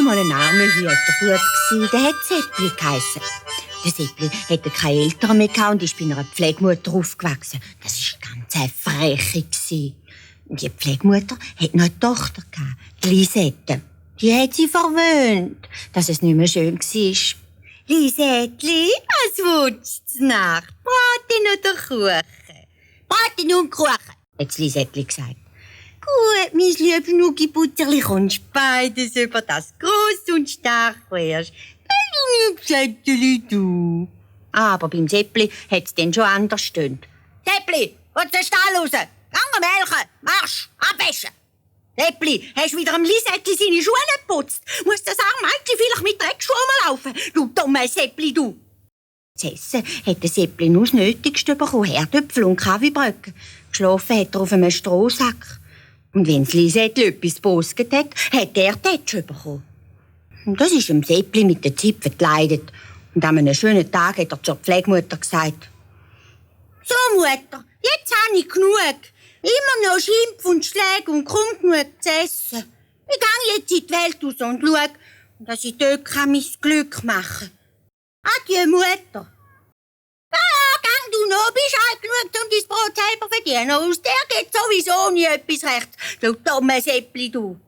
einmal ein armer Hüterbub, der hat Seppli geheissen. Der Seppli hatte keine Eltern mehr und ist bei einer Pflegemutter aufgewachsen. Das war ganz eine Freche. Die Pflegemutter hatte noch eine Tochter, die Lisette. Die hat sie verwöhnt, dass es nicht mehr schön war. Lisettli, was willst du Nacht? Braten oder Kuchen? Braten und Kuchen, hat Lisettli gesagt. Gut, mein liebes Nugi-Butterli, kommst beides über das gross und stark wärst. Säppli, du. Aber beim Seppli hat es dann schon anders gestöhnt. Seppli, aus den Stall raus! Gang melken! Marsch! Abwäschen! Seppli, hast du wieder am Lisettli seine Schuhe geputzt? Muss das arme Mädchen vielleicht mit Dreckschuhen laufen? Du dummer Seppli, du! Zu essen hat der Seppli nur das Nötigste bekommen, Herdöpfel und Kaffeebröcke. Geschlafen hat er auf einem Strohsack. Und wenn das Lisettli etwas bosget hat er Tätsch bekommen. Und das ist dem Seppli mit den Zipfen geleidet. Und an einem schönen Tag hat er zur Pflegemutter gesagt: So, Mutter, jetzt habe ich genug. Immer noch Schimpf und Schläge und kaum genug zu essen. Ich gehe jetzt in die Welt raus und schaue, dass ich dort mein Glück machen kann. Adieu, Mutter. Gang du noch, bist alt genug, um dein Brot selber zu verdienen. Aus der geht sowieso nie etwas recht. Du dummer Seppli, du.